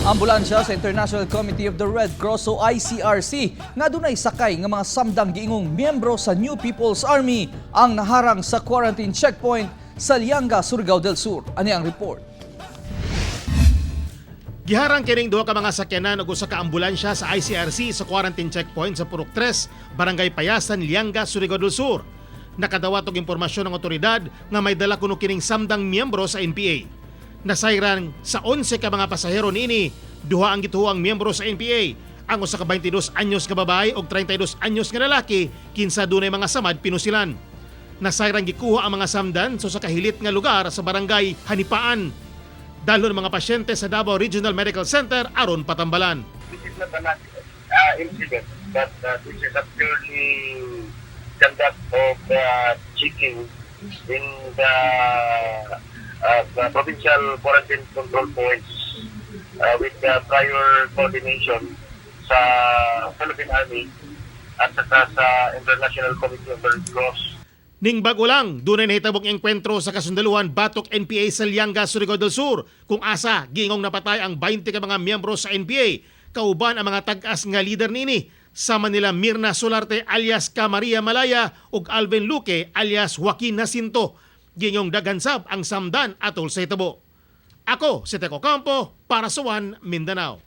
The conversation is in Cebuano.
Ambulansya sa International Committee of the Red Cross o ICRC nga dunay sakay nga mga samdang giingong miyembro sa New People's Army ang naharang sa quarantine checkpoint sa Lianga, Surigao del Sur. Ani ang report. Giharang kining duha ka mga sakyanan ug usa ka ambulansya sa ICRC sa quarantine checkpoint sa Purok 3, Barangay Payasan, Lianga, Surigao del Sur. Nakadawat og impormasyon ng otoridad nga may dala kuno kining samdang miyembro sa NPA. Nasayran sa 11 ka mga pasahero niini, duha ang gituoang miyembro sa NPA, ang usa ka 22 anyos nga babae ug 32 anyos nga lalaki kinsa dunay mga samad pinusilan. Nasayran gikuha ang mga samdan sa usa ka hilit nga lugar sa Barangay Hanipaan. Dalhon ang mga pasyente sa Davao Regional Medical Center aron patambalan. This is not an incident, but this is a purely conduct of checking in the provincial quarantine control points with the prior coordination sa Philippine Army at saka sa International Committee of the Red Cross. Ning bago lang, dunay nahitabong engkwentro sa kasundaluhan batok NPA sa Lianga, Surigao del Sur, kung asa giingong napatay ang 20 ka mga miyembro sa NPA, kauban ang mga tag-as nga leader nini sama nila Mirna Solarte alias Ka Maria Malaya ug Alvin Luque alias Joaquin Jacinto. Giingong daghan sab ang samdan atol sa hitabo. Ako si Teco Campo para sa One Mindanao.